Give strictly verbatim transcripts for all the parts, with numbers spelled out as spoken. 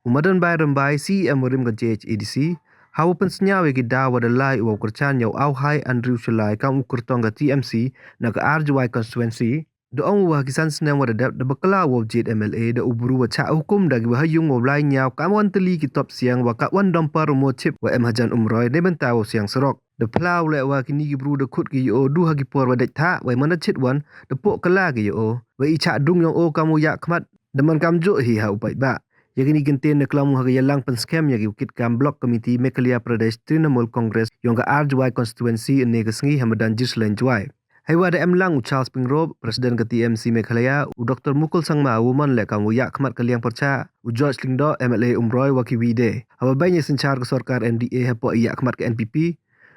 U Madan Bai Rymbai, C E M warim ka J H A D C, hawa pynsñiaw ya ki daw wa da lai u wa u kyrchan ya u Awhai Andrew Shalai kam u kyrtong ka T M C na ka R J Y constituency. Da ong u wa ha ki san snem wa da dep da bakla u wa u jied M L A da u bru wa chah hukum da ki wa ha yung wa u lai ñiaw ka wan tylli ki top siang wa ka wan dom par u mo chip wa em hajan Umroi ne bynta wa u siang surok. Da phla u leh wa kini ki bru da khut ki ya o du ha ki por wa dei thah, wa man da chit wan da poh kala ki ya o. Wa i chah dung yong o kam u ya khmat da man kam juh hi ha u paidbah. Ya kini ki ktien da klam u ha ka yalang pynskhem ya ki u kit kam Block Committee Meghalaya Pradesh Trinamool Congress yong ka R J Y constituency ynne ka sngi ha madan Jirslein Jowai. Heiwa da em lang u Charles Pyngrope, President ka T M C Meghalaya, u Doctor Mukul Sangma, u man leh kam u ya khmat ka liang pyrchah, u George Lyngdoh, M L A Umroi, wa ki wi de. Hawa beiñ ya synchar ka sorkar M D A hapoh i ya khmat ka N P P.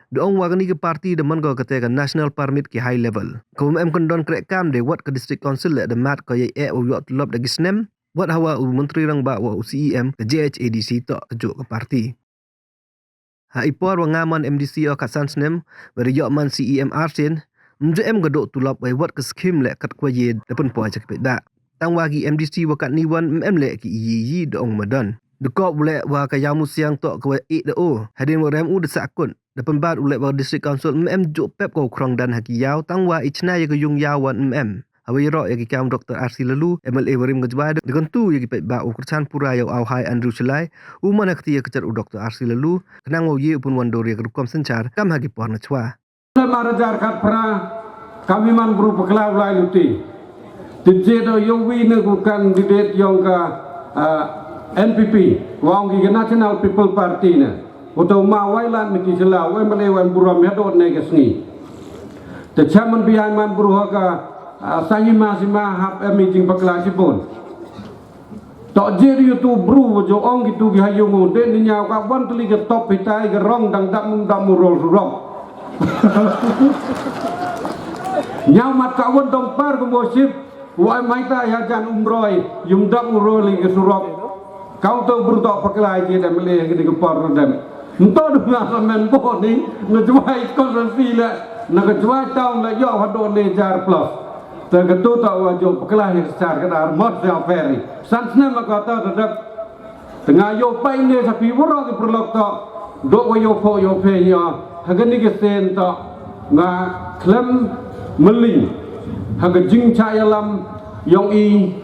Da ong wa kani ka party da man ko kate ka national permit ki high level. Ka wa em kyndon kreh kam de wat ka district council leh da mat ko ya eh u yoh tulop da ki snem. Wat hawa u Montri Rangbah wa u C E M ka J H A D C toh ka juh ka party. Ha i por wa nga man M D C o khatsan snem, wa da yoh man C E M arsien, mju em ka doh tulop wa wat ka scheme leh kat kwa ye da pynpoi cha ki paidbah. Tang wa ki M D C wa katni wan, em leh ki iyi iyi da ong Madan. Da kop u leh wa ka yaw musiang toh ka wa i da o, hadien wa rem u da sah kut, da pynbat u leh wa district council em juh pep ka u khrong dan ha ki yaw, tang wa i chna ya ka yung yaw wan em. Hawa yaroh ya ki kam Doctor R C Laloo, M L A warim ka Jowai, da kyntu ya ki paidbah u kyrchan pura ya u Awhai Andrew Shalai, u man ha kti ya ka chat u Doctor R C Laloo, khnang wa u ye u pynwan dur ya ka rukom synchar kam ha ki por na chwa. Snem ar hajar khatphra, kam i man bru bakla u lai luti. Ti je do yow wi ne ku candidate yong ka, ah, N P P, wa ong ki ka National People Party ne. Uto ma wai lan mi ki sila, wa M L A wa em burom ya dot ne ka sngi. Te chairman bi ai man bru ha ka, ah, sangi ma si ma hap em i jing bakla si pun. Tok je ri tu bru wa jo ong ki tu ki ha yung u, de ni ñiaw ka wan tli ka top hitai ka rong dang dam dam u rol surok. Ñiaw mat ka wan dong par ka mo sip, wa mai ta ya jan Umroi, yung dam u rol i ka surok. Kau tu bru tok paklai je dem le ki ni ka por dem. Nto du nga sa men bo ni, na Jowai constituency le, na ka Jowai town le, yo ha do ne jar plus. Te ka tu ta wa jo pakla hi sar ka dar mot sa ferry. San snem ka ta ta dep. Te nga yo pai ne sa pi woro ki perlok ta. Do wa yo pho yo phe ya. Ha ka ni ka sen ta. Nga klem meling. Ha ka jingcha yalam yong i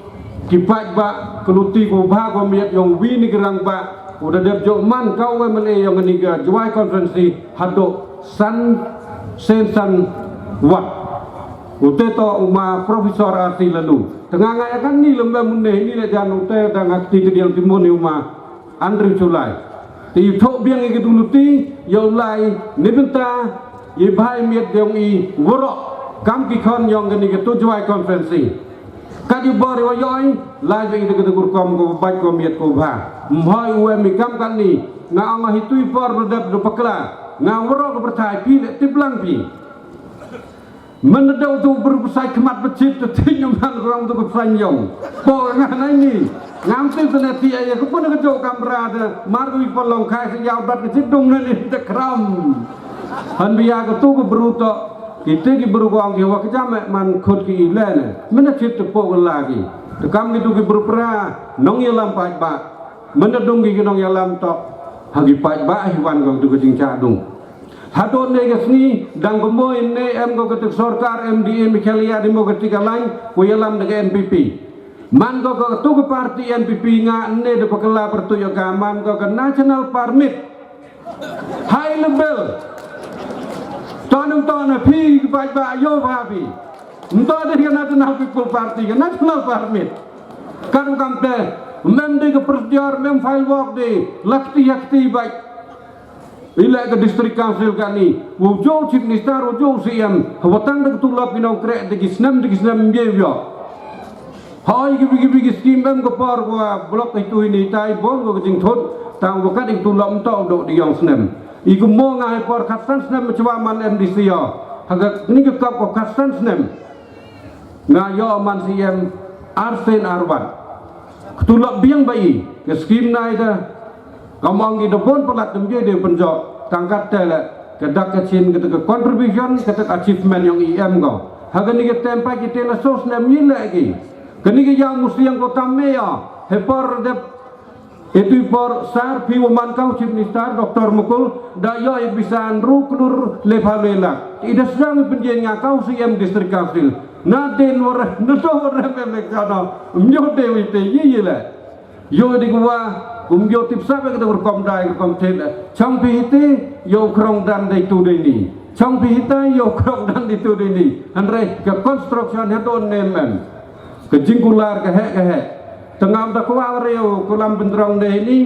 ki paidbah, ka luti ko bha ko miet yong wi ni ki rangbah. U da dep jo man ka wa M L A yong ni ka Jowai constituency. Hadooh san sen san wat. U te to u ma Professor R C Laloo. Te nga nga ya kan ni lem ba mun ne ni le jan u te da nga ti te diang ti mun ni u ma Andrew Shalai. Te i tho biang i ki tu luti, yow lai, ni bynta, i bhai miet yong i, woro, kam ki khon yong ka ni ka tu Jowai constituency. Kat i bor i wa yoi, lai ve i da ka da kur kom ko bait ko miet ko bha. Mhoi u em i kam kat ni, nga ong hi tu i por da dep da pakla, nga woro ka pyrthai pi le tip lang pi. Men da deu tu ber besai khmat bechit te ting man rong tu ka pyrthai yong. Po nga nai ni, ngam tu te ne ti ai ka pun ka jo kamra de, mar wi polong khai se yaw bat ka chit dung ne ni te kram. Han bia ka tu ka bru to, ki te ki bru ko ang ki wa ka jam e man khut ki i le ne. Men da chit te po ka la ki. Te kam ki tu ki bru pra, nong yalam paidbah. Men da dung ki ki nong yalam to. Ha ki paidbah hi wan ko tu ka jingcha dung. Hadooh ne ka sngi, dang ko mo ne em ko ka tu sorkar M D A Meghalaya Democratic Alliance, ko yalam da ka N P P. Man ko ka tu ka party N P P nga ne da pakla pertu ya ka man ko ka national permit. High level. Tonum tona phi ki paidbah yo pha phi. Nto de ka National People Party ka national permit. Kan kam te mem de ka procedure mem file work de lakti yakti bai. Ile ka district council ka ni. Wo jo chief minister wo jo C M. Hawatang de ka tulop ki nong krek de ki snem de ki snem ye yo. Hoi ki bigi bigi scheme em ka por ko block itu ini tai bon ko jingthut tang ko kat itu lom to do di yong snem. I ko mo nga hai por khatsan snem chwa man M D C yo. Haga ni ka kap ko khatsan snem. Nga yo man C M arsen arwan. Ktulop biang ba i ke scheme nai da. Kam ong ki da bon palat dem je de penjok tang kat te le ka dak ka chin ka ka contribution ka ka achievement yong i em ko. Ha ka ni ka tempai ki te la sos ne mi le ki. Ka ni ka yang musi yang ko tam me ya. He por dep Itu i por sar phi wa man ka u Chief Minister Doctor Mukul da yoh i pisa ynru klur le phaw le lak. I da sdang i pynjeng ya ka u C M District Council. Na den wa re, na to wa re me me ka no. Myo de wi te yi yi le. Yoh di wa, kum yoh tip sa be ka da rukom dai, rukom te le. Chang phi hiti, yoh krong dan dei tu dei ni. Chang phi hita, yoh krong dan dei tu dei ni. Hynrei ka construction ha don ne men. Ka jingkular ka heh ka heh. Tengam da kwah reu ka lam bynrong de ni.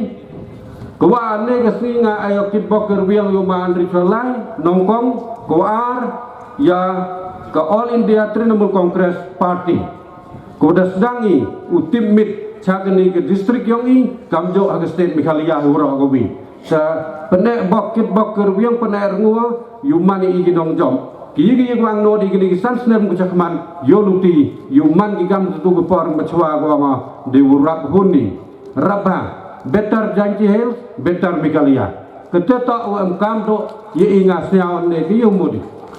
Kwah ne ka sngi nga ai kit bok ka rwiang yow man ri chalai, nongkong, kwah ar, ya ka All India Trinamool Congress Party. Ko da sdang i u tip mit cha kani ka district yong i, kam joh ha ka state Meghalaya hi waroh ka wi. Sa pyneh bok kit bok ka rwiang pyneh rngua, yow man i ki nongjop. Ki yi ki yi kwang no di kini ki san snem ku chakhmat, yow luti, yow man ki kam tu ka por machwa ko ma, de u rap hun ni. Rap ha, better Jaintia Hills, better Meghalaya. Kate to u em kam do, ye i nga sñiaw ne ki yow mudi.